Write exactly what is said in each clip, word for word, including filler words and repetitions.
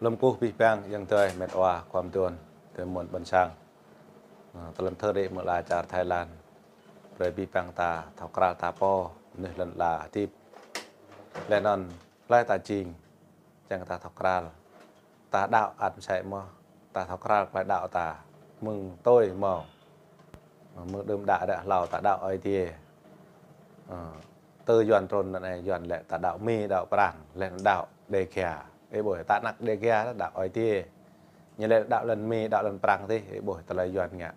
Lơ̆m kơkuh abih bang ayŏng adơi met wa khua mơtuan, tơmŭn ƀôn sang. Ơ, tơlơi thơ rĭ mơ̆ la čar Thái Lan. Brơi abih bang ta thâo krăn ta pô, mơnuih lŏn ala hơdip. Laih anŭn, hlơi ta jing, čang ta thâo krăn. Ta đaŏ ăt mơsĕ mơ̆, ta thâo krăn tơlơi đaŏ ta. Mơ̆ng tui mơ̆. Mơ̆ng đưm đă đă hlâo ta đaŏ Ơi Adai. Ơ, tơ Yuan trŭn anai, Yuan lĕ ta đaŏ Mi, đaŏ Prang, lĕ đaŏ Đêga. Ê ƀuh, ta anăk Đêga, đaŏ Ơi Adai. Ñu lĕ đaŏ lŏn Mi, đaŏ lŏn Prang tih, ê ƀuh, tơlơi Yuan ngă.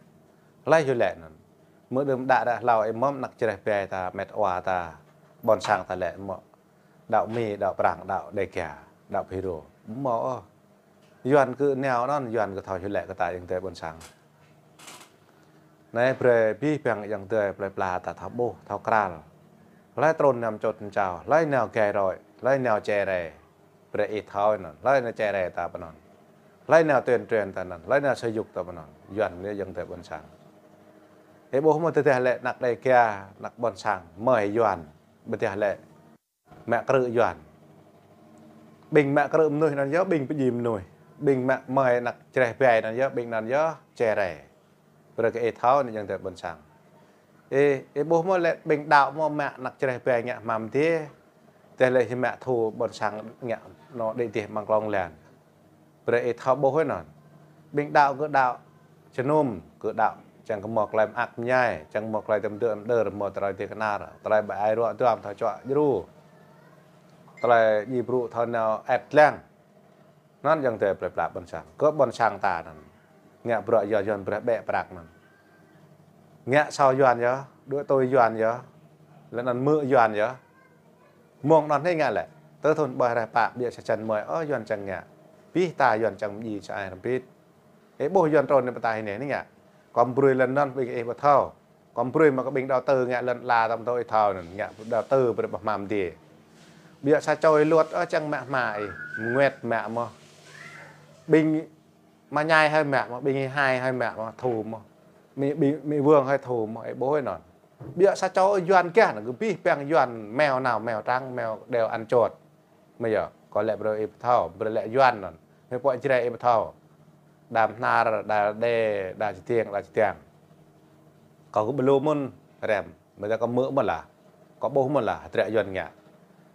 Hlơi hyu lĕ anŭn. Mơ̆ng đưm đă đă hlâo ê mơ̆m anăk čreh ƀai ta, met wa ta, ƀôn sang ta lĕ mơ̆. Đaŏ Mi, đaŏ Prang, đaŏ Đêga, đaŏ Phi Rô. Mơ̆ ôh. Yuan kơ neo anŭn, Yuan kơ thâo hyu lĕ kơ ta ayŏng adơi ƀôn sang. Anai brơi abih bang ayŏng adơi plơi pla ta thâo ƀuh, thâo krăn. Hlơi trŭn năm čôt năm čao, hlơi neo gai roi, hlơi neo čere. Brơi ih thâo anŭn, hlơi neo čere ta pơ anŭn. Hlơi neo tuyên truyền ta anŭn, hlơi neo sơyuk ta pơ anŭn. Yuan lĕ ayŏng adơi ƀôn sang. Ê ƀuh mơ̆ tơdah lĕ anăk Đêga, anăk ƀôn sang, mơi Yuan, ƀơdah lĕ mă krư̆ Yuan. Ƀing mă krư̆ mơnuih anŭn yơh, ƀing pơdjai mơnuih. Ƀing mă mơi anăk čreh ƀai anŭn yơh, ƀing anŭn yơh čere. Brơi kơ ê thâo anai ayŏng adơi ƀôn sang. Ê, ê ƀuh mơ̆ lĕ ƀing đaŏ mơ̆ mă anăk čreh ƀai ngă hmam dih. Tơdah lĕ hĭ mă thu ƀôn sang ngă anŏ đĭ dih mơ̆ng klŏng lan. Brơi ih thâo ƀuh anŭn. Ƀing đaŏ kơ đaŏ jơnum, kơ đaŏ čang kơ mơ̆ tơlơi mơak mơñai, čang kơ mơ̆ tơlơi tơm dơ̆ tơm đơr, mơ̆ tơlơi dih kơnar, tơlơi ƀai ai ruă duam thâo čuă djru. Tơlơi djai brŭ thâo nao ĕt lăng. Anŭn ayŏng adơi plơi pla ƀôn sang. Kơ ƀôn sang ta anŭn. Ngă bruă Yuan, Yuan brơi ƀĕ prăk anŭn. Ngă asâo Yuan yơh, đuaĭ tui Yuan yơh. Laih anŭn mơ̆ Yuan yơh. Mơ̆ng anŭn hĭ ngă lĕ. Tơ thŭn ƀơi hrơi pă ƀiă sa čăn mơi, ơ Yuan čang ngă. Abih ta Yuan čang mơdjai sa ai hrăm pit. Ê ƀuh Yuan trŭn anai pơtă hĭ anai ngă. Kơ brơi lŏn anŭn ƀing ih ƀu thâo. Kơ brơi mă kơ ƀing đầu tư ngă lŏn ala tơm tơ ih thâo anŭn. Ngă đầu tư brơi ƀu hmam dih. Ƀiă sa čô ih luăt, ơ čang mă hma ih. Mơnguĕt mă mơ̆. Ƀing mơñai hơi mă mơ̆, ƀing hai hơi mă mơ̆, thu mơ̆. Mi, mi, mi vương hơi thu mơ̆, ê ƀuh anŭn. Ƀiă sa čô Yuan kiăng, kơ abih bang Yuan, mèo nao, mèo trắng, mèo đeo ăn chuột. Mơ̆ yơh, kơ lĕ brơi ih thâo, brơi lĕ Yuan anŭn. Mơ̆ pơ̆ čreh ih thâo. Đa Bơhnar, đa Đê, đa Čơtiêng, đa Čơtiêng. Kơ kơ ƀlŭ mơ̆n, rem. Mơ̆ ta kơ mơ̆ mơ̆n lah. Kơ ƀuh mơ̆n lah, hơdră Yuan ngă.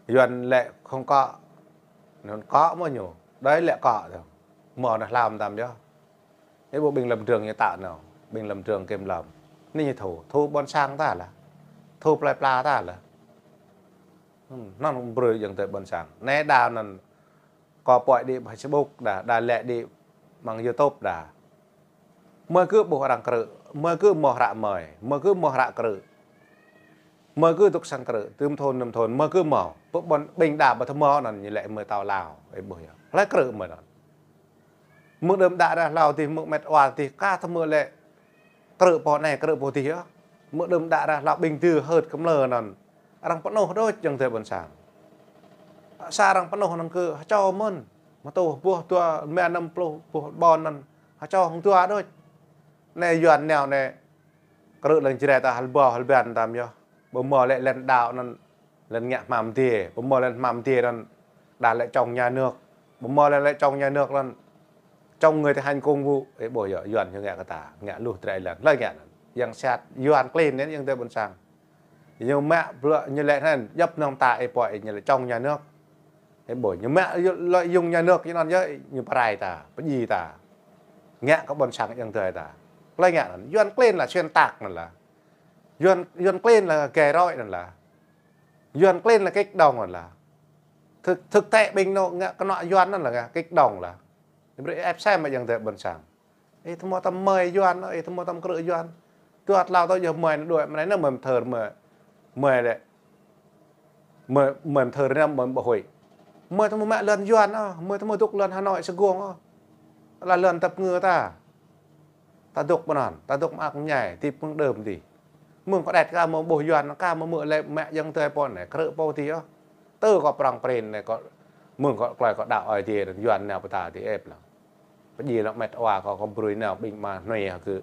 Yuan lĕ không có. Anŭn kơ mơ̆ ñu. Đơi lĕ kơ tơ. Mơ̆ anŭn hlăm tơm yơh. Ê ƀuh ƀing lâm trường ñu tao anŭn, ƀing lâm trường kiểm lâm. Anai ñu thu, thu ƀôn sang ta lah. Thu plơi pla ta lah. Hm, anŭn brơi ayŏng adơi ƀôn sang. Anai đa anŭn kơ pơ̆ đĭ Facebook đa, đa lĕ đĭ mơ̆ng YouTube đa. Mơi kơ ƀuh arăng krư̆, mơi kơ mơ̆ hră mơi, mơi kơ mơ̆ hră krư̆. Mơi kơ dŏ sang krư̆, tơm thŭn năm thŭn, mơi kơ mơ̆. Pơ̆ ƀôn ƀing đa ƀu thâo mơ̆ anŭn ñu lĕ mơi tao lao, ê ƀuh yơh. Hlơi krư̆ mơi anŭn. Mơ̆ng đưm đă đă hlâo dih, mơ̆ng met wa dih, ka thâo mơ̆ lĕ krư̆ pô anai, krư̆ pô dih yơh. Mơ̆ng đưm đă đă hlâo ƀing dưi hơ̆t kơ mlơ anŭn. Arăng pơnuh đôč ayŏng adơi ƀôn sang. Sa arăng pơnuh anŭn kơ hơčâo mơ̆n. Mơ̆ tuh boh dua rơma năm pluh boh ƀôn anŭn. Hơčâo hăng dua đôč. Anai Yuan nao anai. Krư̆ lŏn čreh ta hal ƀâo hal ƀan tơm yơh. Ƀu mơ̆ lĕ lŏn đaŏ anŭn. Lŏn ngă hmam dih, ƀu mơ̆ lŏn hmam dih anŭn đa lĕ chống nhà nước. Ƀu mơ̆ lŏn lĕ chống nhà nước anŭn chống người thi hành công vụ. Ê ƀuh yơh, Yuan ñu ngă kơ ta, ngă luh drơi lŏn. Hlơi ngă anŭn. Yang sat Yuan klin anŭn ayŏng adơi ƀôn sang. Ñu mă bruă ñu lĕ anŭn, djŏp nong ta ê pơ̆ ñu lĕ chống nhà nước. Ê ƀuh, ñu mă lợi dụng nhà nước ñu anŭn yơh, ñu pơrai ta, pơdjai ta. Ngă kơ ƀôn sang ayŏng adơi ta. Hlơi ngă anŭn, Yuan klin lah xuyên tạc anŭn lah. Yuan, Yuan klin lah gai roi anŭn lah. Yuan klin lah kích động anŭn lah. Thực, thực tế ƀing anŏ ngă kơnŏ Yuan anŭn lah ngă kích động lah. Brơi ĕp sem mơ̆ ayŏng adơi ƀôn sang. Ê, tơmŏ tơm mơi Yuan, ê, tơmŏ tơm krư̆ Yuan. Dua tlâo tơ yơh mơi anŭn đuaĭ, mơi anŭn mơi thơr mơi, mơi lĕ. Mơi, mơi thơr anŭn mơi ƀu huĭ. Mơi tơmŏ mă lŏn Yuan, mơi tơmŏ dŏ lŏn Hà Nội sơgung. Lah lŏn tơpơngư ta. Ta dŏ pơ anŭn, ta dŏ mơak mơñai, tip mơ̆ng đưm dih. Mơ̆ng kơ đet ka mơ̆ ƀuh Yuan, ka mơ̆ mơ̆ lĕ mă ayŏng adơi pô anai, krư̆ pô dih yơh. Tơ kơ prŏng prin anai kơ, mơ̆ng kơ klơi kơ đaŏ Ơi Adai, Yuan nao pơtă dih ĕp lah. Pơdjai lŏ met wa kơ, kơ brơi nao ƀing mă hnui hă kơ.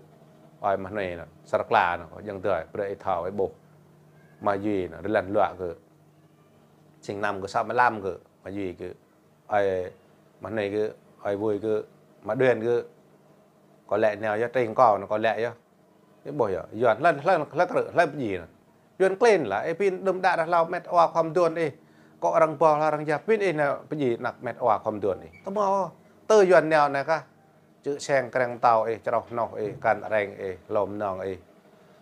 Ơi mă hnui anŭn, sar kla anŭn, kơ ayŏng adơi, brơi ih thâo ih ƀuh. Mă Yuan anŭn, rơlan luă kơ. Sing năm kơ sa mlam kơ, mă Yuan kơ. Ơi, mă hnui kơ, Ơi vui kơ, mă đuên kơ, kâo lĕ nao yơh, tring kâo anŭn kâo lĕ yơh. Ih ƀuh yơh, Yuan hlơi, hlơi, hlơi krư̆, hlơi pơjing anŭn. Yuan klin lah, ih pin đưm đă ră hlâo met wa khŏm duôn ih. Kơ arăng ƀôl, arăng jah pin ih nao pơjing anăk met wa khŏm duôn ih. Tơma, tơ Yuan nao anai kah. Čư̆ seng kreng tao ih, čroh noh ih, kăn reng ih, lŏm nong ih.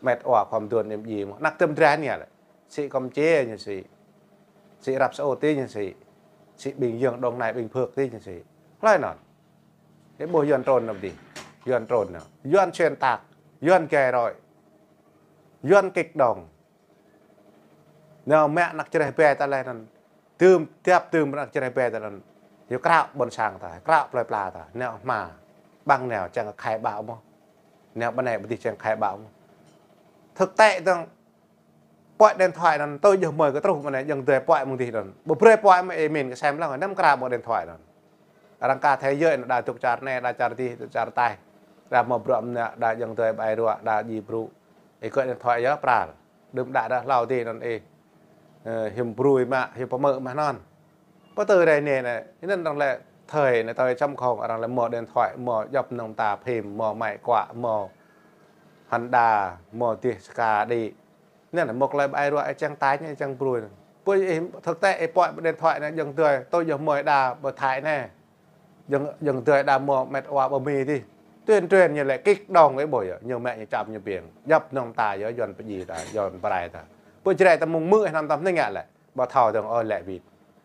Met wa khŏm duôn ih pơjing mơ̆. Anăk tơm dra anai lĕ. Sĭ Kampuchia ñu sĭ. Sĭ Arab Saudi ñu sĭ. Sĭ ƀing Yuan Đông Nai ƀing Phước ti ñu sĭ. Hlơi anŭn. Ih ƀuh Yuan trôn nao pơ dih. Yuan trôn nao. Yuan xuyên tạc. Yuan gai roi. Yuan kích động. Nao mă anăk čơreh ƀe ta lĕ anŭn. Tơm, tiap tơm anăk čơreh ƀe ta anŭn. Yua krao ƀôn sang ta, krao plơi pla ta. Nao hma. Ƀăng nao čang khai ƀao mơ̆. Nao ƀơi anai ƀơi dih čang khai ƀao mơ̆. Thực tế dong, puăi điện thoại anŭn, tui yơh mơi kơ truh mơ̆ anai, jơ̆ng dơi puăi mơ̆ng dih anŭn. Ƀu brơi puăi mơ̆ ih min kơ sem lăng, năm krao ƀơi điện thoại anŭn. Arăng ka thế giới anŭn, đa dŏ čar anai, đa čar dih, dŏ čar taih. Đa mơ̆ bruă mơnă, đa jơ̆ng dơi ƀai ruă, đa ji bru. Ih kơ điện thoại yơh pral. Đưm đă ră hlâo dih anŭn ih. Ơ, hiư̆m brui mă, hiư̆m pơmơ̆ mă anŭn. Pơtơ rai anai anai, anŭn arăng lĕ thời anai tơl čăm khŏng, arăng lĕ mơ̆ điện thoại, mơ̆ djŏp nong ta phim, mơ̆ máy quạt, mơ̆ Honda, mơ̆ dih ska đĭ. Anŭn mơ̆ tơlơi ƀai ruă ih čang tañ, ih čang brui. Pui ih thực tế ih puăi ƀơi điện thoại anai jơ̆ng dơi, tui yơh mơi đa ƀơi Thái anai. Jơ̆ng, jơ̆ng dơi đa mơ̆ met wa ƀơi Mi dih. Tuyên truyền ñu lĕ kích động ih ƀuh yơh, ñu mă ñu čăm ñu biêng. Djŏp nong ta yơh, Yuan pơjing ta, Yuan pơrai ta. Pui Jrai ta mơ̆ng mơ̆ ih anăm tam hnĭng ngă lĕ. Ƀu thâo dong ơ lĕ wĭt.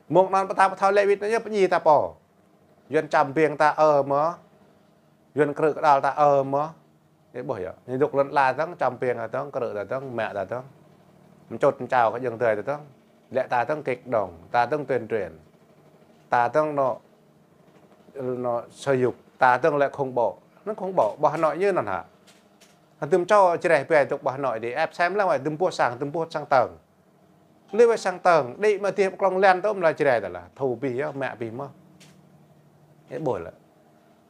Mơ̆ng anŭn ƀu thâo, ƀu thâo lĕ wĭt anŭn yơh pơjing ta pô. Yuan čăm biêng ta ơ mơ̆. Yuan krư̆ kơđăl ta ơ mơ̆. Ih ƀuh yơh. Ñu dŏ lŏn ala dong, čăm biêng ta dong, krư̆ ta dong, mă ta dong. Mčŭt mčao kơ jơ̆ng dơi ta dong. Lĕ ta dong kích động, ta dong tuyên truyền. Ta dong anŏ, anŏ xâm lược, ta dong lĕ khủng bố. Anŭn khủng bố, ƀơi Hà Nội ñu anŭn hă. Hơdôm čô čơreh ƀe dŏ ƀơi Hà Nội dih, ĕp sem lăng wai, hơdôm ƀuh sang, hơdôm ƀuh sang tơng. Lĕ wai sang tơng, đĭ mă dih pơklŏng lan tơm la čơreh ta lah. Thu bih yơh, mă bih mơ̆. Ih ƀuh lĕ.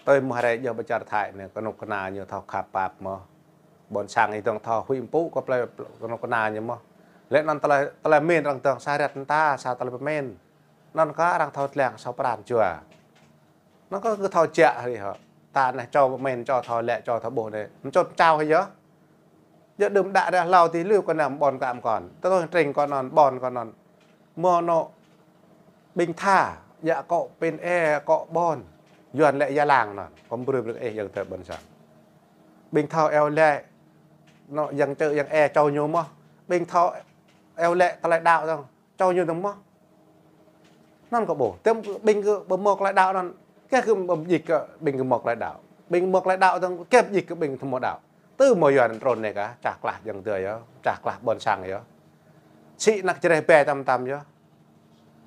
Tui mơ̆ hrơi yơh ƀơi čar Thái anai, kơnuk kơna ñu thâo khăp pap mơ̆. Ƀôn sang ih dong thâo huĭ mpŭ kơ plơi kơnuk kơna ñu mơ̆. Lĕ anŭn tơlơi, tơlơi min arăng dong sa rĕt mơta, sa tơlơi pơmin. Anŭn kơ arăng thâo tlang sa pran jua. Anŭn kơ, kơ thâo čă hri hŏ. Ta anai čô pơmin, čô thâo lĕ, čô thâo ƀuh anai. Mčŭt mčao hĭ yơh. Yơh đưm đă ră hlâo dih lu kơ anăm ƀôn kơ mơkŏn. Tơl tring kơ anŭn, ƀôn kơ anŭn. Mơ̆ anŏ ƀing tha, yă akŏ pin e, akŏ ƀôn. Yuan lĕ Gia Lang anŭn. Khŏm brơi brơi ih jơ̆ng dơi ƀôn sang. Ƀing thâo iâu laĭ, anŏ jơ̆ng čư̆ jơ̆ng e čô ñu mơ̆. Ƀing thâo iâu laĭ tơlơi đaŏ dong. Čô ñu dong mơ̆. Anŭn kơ ƀuh. Tơm ƀing kơ ƀu mơ̆ tơlơi đaŏ anŭn. Kơ kơ ƀu djik kơ ƀing kơ mơ̆ tơlơi đaŏ. Ƀing mơ̆ tơlơi đaŏ dong kơ ƀu djik kơ ƀing thâo mơ̆ đaŏ. Tơ mơ̆ Yuan trôn anai kah, čah klah jơ̆ng dơi yơh, čah klah ƀôn sang yơh. Sĭ anăk čơreh ƀe tam tam yơh.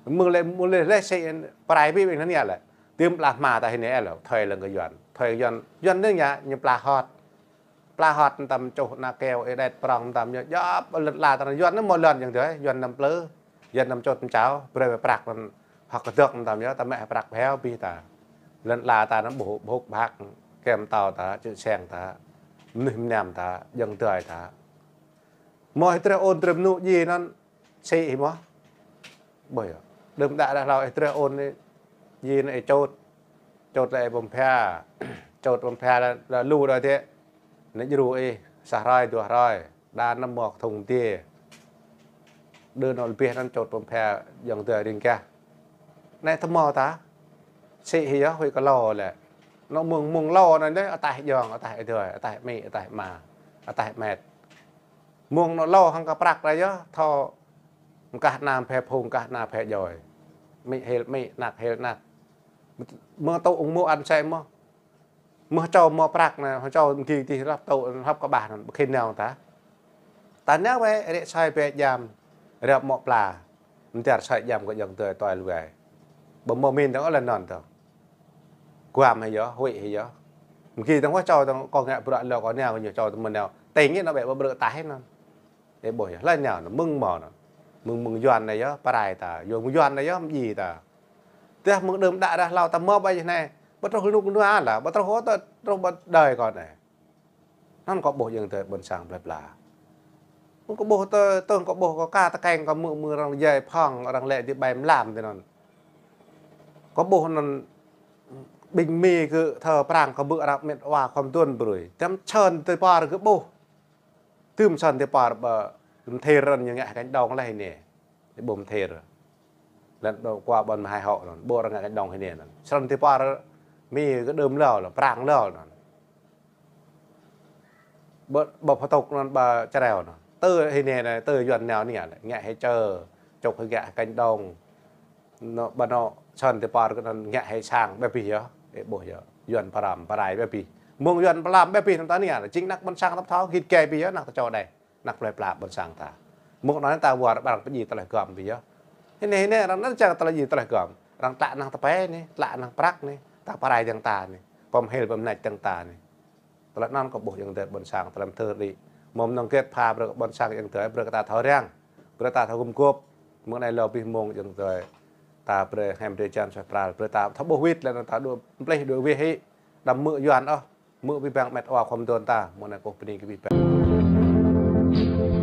Mơ̆ng lĕ, mơ̆ng lĕ, lĕ sĭ pơrai bih ƀing anŭn yơh lĕ. Tơm pla hma ta hĭ anai lĕ, thuê lăng kơ Yuan. Thuê Yuan, Yuan anai ñu, ñu pla hot. Pla hot tam čuh ană keo ih đet prong tam yơh. Djŏp lŏn ala ta anai Yuan anai mơ̆ lŏn jơ̆ng dơi, Yuan anăm plư. Yuan anăm čŭt mčao, brơi prăk anŭn hơ̆k kơdơ̆k tam yơh, ta mă prăk pơhiao bih ta. Lŏn ala ta anai ƀuh, ƀuh bhak, kem tao ta, čư̆ seng ta, mơnuih mơnam ta, jơ̆ng dơi ta. Mơ̆ ih treh ôn treh mơnŭ ji anŭn, sĭ hĭ mơ̆. Ƀuh yơh. Đưm đă ră hlâo ih treh ôn anai, ji anai ih čŭt. Čŭt lĕ ih pơm phia. Čŭt pơm phia lĕ, lĕ lu đơi dih. Anai djru ih, sa hrơi, dua hrơi. Đa anăm mơ̆ kơthŭng dih. Đưm anŭn lĕ bih anŭn čŭt pơm phia jơ̆ng dơi ring gah. Anai tơmơ̆ ta. Sĭ hĭ yơh, huĭ kơ lâo lĕ. Anŏ mơ̆ng, mơ̆ng lâo anai lĕ, ataih jơ̆ng, ataih ih dơi, ataih amĭ, ataih ama, ataih met. Mơ̆ng anŏ lâo hăng kơ prăk đa yơh, thâo mơkah ană phe phung, mơkah ană phe djoi. Amĭ hil amĭ, anăk hil anăk. Mơ̆ tŭ ung mơ̆ ăn sem mơ̆. Mơ̆ čô mơ̆ prăk anai, mơ̆ čô mơgi dih hlăp tŭ, hlăp kơƀah anŭn, ƀu khĭn nao ta. Ta nao wai, rĕ soi pĕ jam, rĕp mơ̆ pla. Mơ̆ tiar soi jam kơ jơ̆ng dơi tuai lui. Ƀu mơ̆ min dong ôh lĕ anŭn dong. Guam hĭ yơh, huĭ hĭ yơh. Mơgi dong wah čô dong kơ ngă bruă lŏ kơ nao kơ ñu čô dong mơ̆ nao. Tơ̆ng ih anŏ ƀĕ ƀu brơi ataih anŭn. Ih ƀuh yơh, hlơi nao anŭn, mơ̆ng mơ̆ anŭn. Mơ̆ng, mơ̆ng Yuan anai yơh, pơrai ta. Yua mơ̆ng Yuan anai yơh, mơji ta. Tơdah mơ̆ng đưm đă ră hlâo ta mơ̆ ƀai anai. Ƀu truh rơnŭk rơnua lah, ƀu truh ôh tơ, truh ƀu đơi kơ anai. Anŭn kâo ƀuh jơ̆ng dơi ƀôn sang plơi pla. Anŭn kâo ƀuh tơ, tơ kâo ƀuh kơ ka tơkeng kơ mơ̆, mơ̆ arăng jai phŏng, arăng lĕ dih ƀai mlam dih anŭn. Kâo ƀuh anŭn Ƀing Mi kơ thơ Prang kơ ƀu arăng mĕt wa khom tuôn brui. Tăm čơn tơ par kơ ƀuh. Tơm čơn tơ par ƀă mthir răn ñu ngă kanh đong leh nê. Ƀu mthir. Lăn đô kua ƀon mhai hŏ năn. Ƀu arăng ngă kanh đong hĭ nê năn. Čơn tơ par Mi kơ đơm lơ lăn, Prang lơ lăn. Ƀă, ƀă pha tŏk năn ƀă čreo năn. Tơ hĭ nê năn, tơ Yuan nao nê năn. Ngă hĭ čơ, čŏk hĭ ngă kanh đong. Nô, ƀă nô, čơn tơ par kơ năn ngă hĭ sang ƀĕ pih yơh. Ê, ƀuh yơh. Yuan pơrăm, pơrai ƀĕ pih. Mơ̆ng Yuan pơrăm ƀĕ pih năn ta nê năn. Jing năk ƀôn sang tăp thâo, git gai pih yơh, năk ta čô đeh. Năk plơi pla ƀôn sang ta. Mơ̆ng năn ta wơr ƀă arăng pơjing tơlơi gơm pih yơh. Hĭ nê, hĭ nê, arăng năn čang tơlơi jing tơlơi gơm. Arăng tlă năng tơpai nê, tlă năng prăk nê, ta pơrai dơ̆ng ta nê. Pơm hil, pơm nač dơ̆ng ta nê. Tơlơi năn kơ ƀuh ayŏng adơi ƀôn sang, tơlơi mthir đĭ. Mơ̆ng năn gĕt pha brơi kơ ƀôn sang ayŏng adơi, brơi kơ ta thâo răng. Brơi ta thâo gum gôp. Mơ̆ng anai lơ pih mông ayŏng adơi. Ta brơi hiam drơi jan suaih pral. Brơi ta thâo ƀuh wĭt lĕ năn ta đuaĭ mplih đuaĭ wih hĭ. Đăm mơ̆ Yuan ôh. Mơ̆ pih bang mĕt wa khom tuôn ta. Mơ̆ng anai kơ pơning kơ pih bang.